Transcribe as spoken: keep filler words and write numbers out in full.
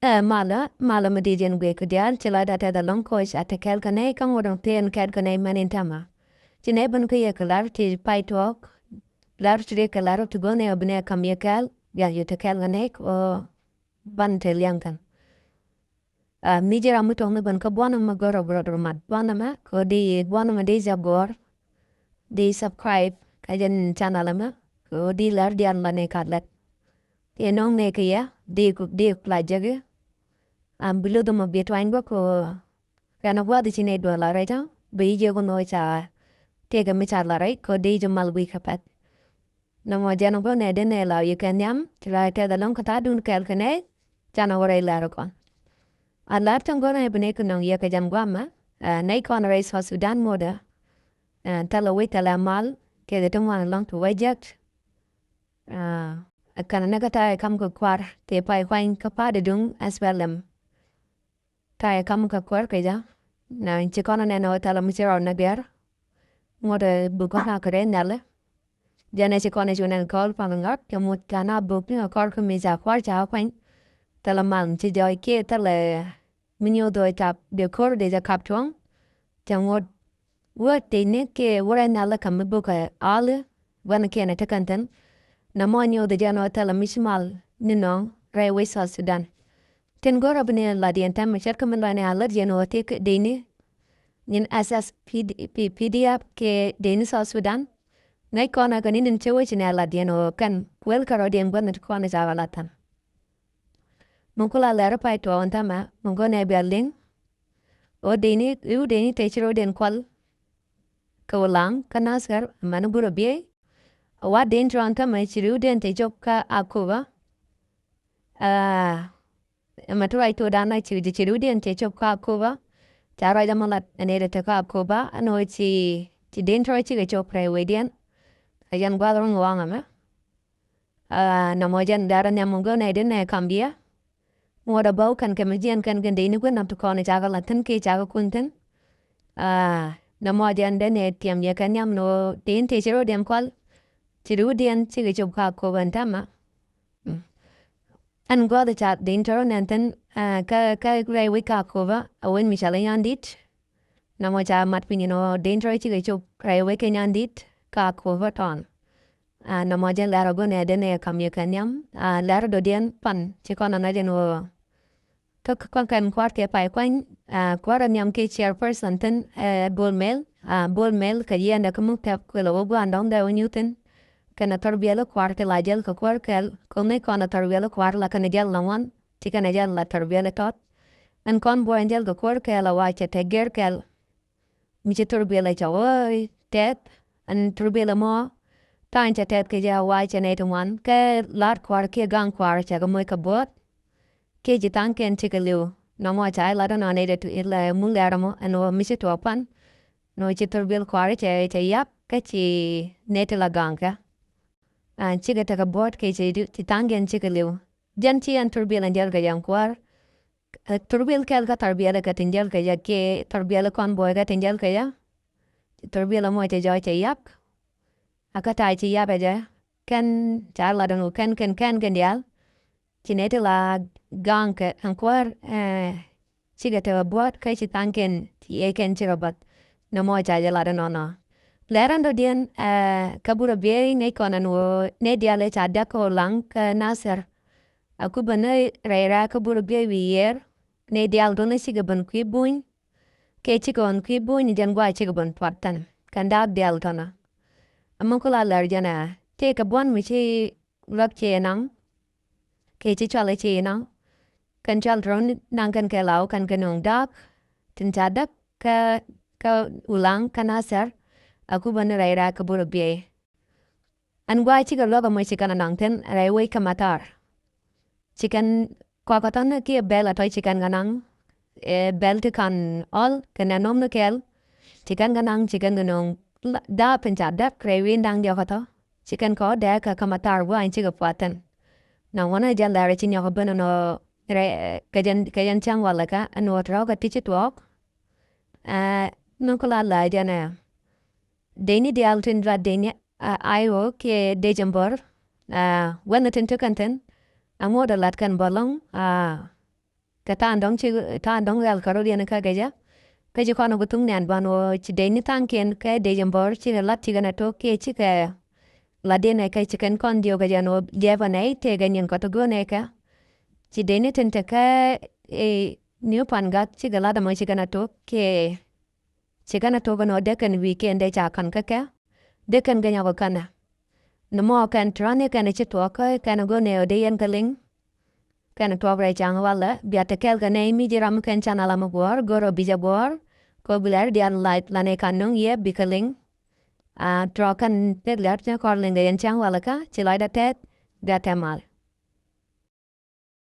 Ɛ malä, malä mi di̱i̱t yɛn guic kɛ diaal, ci la da tɛth ɛlɔ̱ŋ kɔc a te kɛɛl kɛ nɛy kä ŋot dɔ̱ŋ tëë ɛn kɛɛl kɛ nɛy mɛn in täämɛ. Ci nɛy ben kä yɛ kɛ lar ti pay tuɔɔk, lar ti ri kɛ lar ti go̱n ɛ bi nɛ kam yɛ kɛɛl, ya yɛ te kɛɛl kɛ nɛy kɛ ɣöö ban te liɛŋ kɛn. Ɛ mi ji̱ ram mi tuɔɔk ni ben kä buɔ̱n ɛmɛ go̱r ɛ bi rɔ mat buɔ̱n ɛmɛ kɛ ɣöö di buɔ̱n ɛmɛ di jɛ go̱r, di subscribe kä jɛn channel ɛmɛ kɛ ɣöö di lar diaal la nɛy ka lɛt. Ti nɔŋ nɛy kɛ yɛ di ku, di ku la jek i̱. Am bi luth ɛmɔ bi tuany bä kɛ ɣöö kɛn ɛ gua̱th ci nɛy duɔl la rɛc ɔ bi ji̱ jek ɣöö nɔ ca tëëkɛ mi ca la rɛc kɛ ɣöö di jɛ mal guic kɛ pɛ̈th. Nɔmɔ jɛn ɛ go̱r nɛy dee nɛy la yɛ kɛ nhiam ci la tɛth ɛlɔ̱ŋ kɛ ta̱a̱dun kɛɛl kɛ nɛy. Canɛ wä rɛy lɛr kɔn. A lɛr tin go̱r nɛy bi nɛy kɛ nɔŋ yɛ kɛ jɛn gua̱a̱mɛ, ɛ nɛy kɔn rɛy South Sudan motdɛ. Ɛ thilɛ wec thilɛ mal kɛ kɛ ti ŋuan ɛlɔ̱ŋ ti wä jek. Ɛ kɛn nɛ kä ta̱yɛ kam kɛ kua̱r tëë pay kuany kä pa̱a̱t duŋ S P L M. Ta̱yɛ kam kɛ kuäär kɛ jɛ. Na ci kɔn nɛn ɣöö thilɛ mi ci rɔɔd nɛ gɛr. Ŋuɔ̱t ɛ buk kɔn a kɛ rɛy nhiali. Jɛn ɛ ci kɔn ɛ cu nɛn kɔɔl pa̱n ŋa̱k kɛ mut ca na buk ni kɛ kɔr kä mi ca kua̱r ca kuany. Thilɛ mal mi ci jɔɔc kiɛ thilɛ mi nyoth ɣöö ca dee ko̱r dee jɛ kap tuɔ̱ŋ. Cɛ ŋuɔ̱t wä tëëni kiɛ wä rɛy nhiali kɛ mi buk kɛ aali. Wɛn kiɛn ɛ tekɛn thi̱n. Nɔmɔ nyoth jɛn ɣöö thilɛ mi ci mal ni nɔŋ rɛy wec South Sudan. Tin go̱rä bi ni lat yɛn tɛmɛ ce̱tkɛ mi lɔcnɛ a lät yɛn ɣöö ti deni nyin S S P D F kɛ deni South Sudan. Ŋäc kɔn a kɛ ni nin cä wec ni a lat yɛn ɣöö kɛn kuël kɛ rɔ̱diɛn gua̱n ti kɔn ca kɛ lat thän. Mi kula lɛr pay tuɔɔk ɛn tɛmɛ mi go̱n ɛ bia liŋ. Ɣöö deni i̱ wä deni te ci rɔ̱diɛn kual kɛ Ulaŋ kä Nasir mɛn burɛ biey. Ɛ wa deni ti rɔ̱n tɛmɛ ci riwdiɛn te cop kä Akoba. Aa ɛmɛ ti ruac thokdan a ci ci riwdiɛn cɛ cop kä Akoba. Ca ruac ɛmɔ lat ɛn ëë te kä Akoba ɛn ɣöö ci ci den tɔ̱ cikɛ cop rɛy wecdiɛn. Ɛ yɛn gua̱th ruŋ waŋ ɛmɛ. Aa nɔmɔ jɛn dɛr ɛ nhiam mɔ gɔn ɛ den ɛ kam diɛ. Ŋuɔ̱t ɛ bä wä kɛn kɛ mi jiɛn kɛn kɛn deni gua̱n nam ti kɔn ɛ cakɛ lat thi̱n kiɛ cakɛ kuny thi̱n. Aa nɔmɔ jɛn den ɛ tiɛm yɛ kɛ nhiam ni ɣöö den tëë ci riwdiɛn kual. Ci riwdiɛn cikɛ cop kä Akoba ɛn täämɛ. Ɛn gua̱th ca dee in tɔrɔ nɛn thi̱n kä kä rɛy wec kä Akoba a wec mi cɔal i̱ Nyandit. Nɔmɔ ca mat piny inɔ dee in tɔrɔ cikɛ cop rɛy wec kɛ Nyandit kä Akoba tɔn. Nɔmɔ jɛn lɛr agɔnɛ den ɛ kam yɛ kɛ nhiam lɛr dɔ̱diɛn pan ci kɔn anɔc ɛn ɣöö kä kɔn kɛn kua̱r kɛ pay kuany. Kua̱r ɛ nhiam kɛ chairperson thi̱n ɛ Bol Mel. Bol Mel kɛ yiɛndɛ kä muk tɛp kuël ɛ wä gua̱a̱n dɔ̱ŋ dɛ wä nyuth thi̱n. Kɛnɛ thɔr biɛl kua̱r ti la jɛl kɛ kuäär kɛl kɛ ŋäc kɔn a thɔr biɛl kua̱r la kɛnɛ jɛl la ŋuan. Ci kɛnɛ jɛl la thɔr biɛl tɔt. Ɛn kɔn buɔy ɛn jɛl kɛ kuäär kɛl a wa cɛ tɛ gɛr kɛl. Mi ci thɔr biɛl a cɛ ɣöö tɛth ɛn thɔr biɛl mɔ. Ta̱a̱ in cɛ tɛth kɛ jɛ a wa cɛ nɛy ti ŋuan kɛ la̱t kua̱r kiɛ gaŋ kua̱r cɛ kɛ moc kɛ buɔ̱ɔ̱t. Kiɛ ci tha̱a̱ŋ kɛn cikɛ li̱w nɔmɔ ca ilat ɛnɔ nɛy dee tu ilɛ mun lɛr ɛmɔ ɛn ɣöö mi ci tuɔɔk pan. Nɔ ci thurbil kua̱r cɛ cɛ yap kä ci nɛy ti la ga̱a̱ŋkɛ. An cikɛ tekɛ buɔ̱t kɛ ci ci tha̱a̱ŋ jɛn cikɛ li̱w. Jɛn ci ɛn thurbil ɛn diɛl kɛ jɛn kua̱r. Thurbil kɛl kä thurbil kɛ tin diɛl kɛ jɛ kiɛ thurbil kɔn buɔy kɛ tin diɛl kɛ jɛ. Thurbil ɛmɔ cɛ jɔɔc cɛ yap. A kä ta̱a̱ ci yap ɛ jɛ kɛn ca lat ɛn kɛn kɛn kɛn kɛn diaal. Ci nɛy ti la ga̱a̱ŋkɛ ɛn kuäär cikɛ tekɛ buɔ̱t kä ci tha̱a̱ŋkɛn ci ëëkɛn cikɛ bath. Nɔmɔ ca jɛ lat ɛnɔnɔ. Lɛr ɛn dɔ̱diɛn kä burɛ biey ŋäc kɔn ɛn ɣöö nɛy diaal ëë ca diak kä Ulaŋ kä Nasir. A kupɛ ni rɛy rɛ̈ɛ̈ kä burɛ biey wi̱i̱ yiër nɛy diaal tɔ̱nä cikɛ ben kui̱ buny. Kɛ cikɛ ɣɔn kui̱ buny jɛn gua̱a̱ cikɛ ben pua̱t thän kɛn daak diaal tɔ̱nä. Ɛmɛ kula lɛr jɛn ɛ tëëkɛ buɔ̱n mi ci luäk ci naŋ. Kɛ ci cual ci naŋ kɛn cual tɔ̱ naŋ kɛn kɛ law kɛn kɛ nöŋ da̱k tin ca däk kä kä Ulaŋ kä Nasir. A kupä ni rɛy rɛ̈ɛ̈ kä burɛ biey. Ɛn gua̱a̱ cikɛ luäk ɛmɔ ci kɛn a naŋ thi̱n rɛy wec kä Matar. Ci kɛn kɔakä thɔ̱nä kiɛ bɛl a tɔ̱ ci kɛn kɛ naŋ. Ɛ bɛl ti ka̱n ɔl kɛnɛ nɔm ni kɛɛl. Ci kɛn kɛ naŋ ci kɛn kɛ nöŋ da̱a̱p in ca däk rɛy wi̱i̱ da̱ŋ diɔ̱k kä thɔ̱. Ci kɛn kɛ ɣɔ̱t dɛɛk kɛ kä Matar gua̱a̱ in cikɛ pua̱th thi̱n. Naŋ wänä jɛn lɛr ci nyɔk kä ben ɛnɔ rɛy kɛ jɛn kɛ jɛn cäŋ walɛ kä ɛn ɣöö tɔ̱ kɛ ti ci tuɔɔk. Ɛ min kula la jɛn ɛ deni diaal tin lat deni a IO kiɛ dec ɛn bär. Ɛ wänä tin ti kɛn thi̱n. Ɛŋu dee lat kɛn bä lɔ̱ŋ. Kɛ ta̱a̱ dɔ̱ŋ ci ta̱a̱ dɔ̱ŋ rial kɛ rot yɛn kä kɛ jɛ. Kä ci kɔn ɛ bi thuŋ nɛn ban wä ci dec ni tha̱a̱ŋkiɛn kɛ dec in bɔr cikɛ lat cikɛ nɛ tok kiɛ cikɛ lat diɛn ɛ kɛ cikɛn kɔn diok kɛ jɛ nɔ liɛpɛ nɛ i̱ tëëkɛ nyin kɔt go̱o̱n ɛ kɛ. Ci dec ni tin te kɛ i̱ ni pan gat cikɛ lat ɛmɔ cikɛ nɛ tok kiɛ cikɛ nɛ tok ɛn ɔ dee kɛn wi̱i̱ kiɛn dee ca kän kä kɛ dee kɛn gɛ nyɔk kä känɛ. Ni mɔ kɛn tran ni kɛn ci tuɔɔk kä kɛn go̱o̱n ɛ ɔ dee yɛn kä liŋ. Kɛn tuɔɔk rɛy ca̱ŋ walɛ bia te kɛɛl kɛ nɛy mi ji̱ ram kɛn can ala mi guɔ̱ɔ̱r go̱r ɔ bi jɛ guɔ̱ɔ̱r. Kɛ bi lɛr diaal lac lanɛ kan nöŋ yɛ bikɛ liŋ. A tuɔɔk kɛn pek lɛr cɛ kɔr liŋ kɛ yɛn ca̱ŋ walɛ kä ci lɔcdä tɛth. Bia te mal.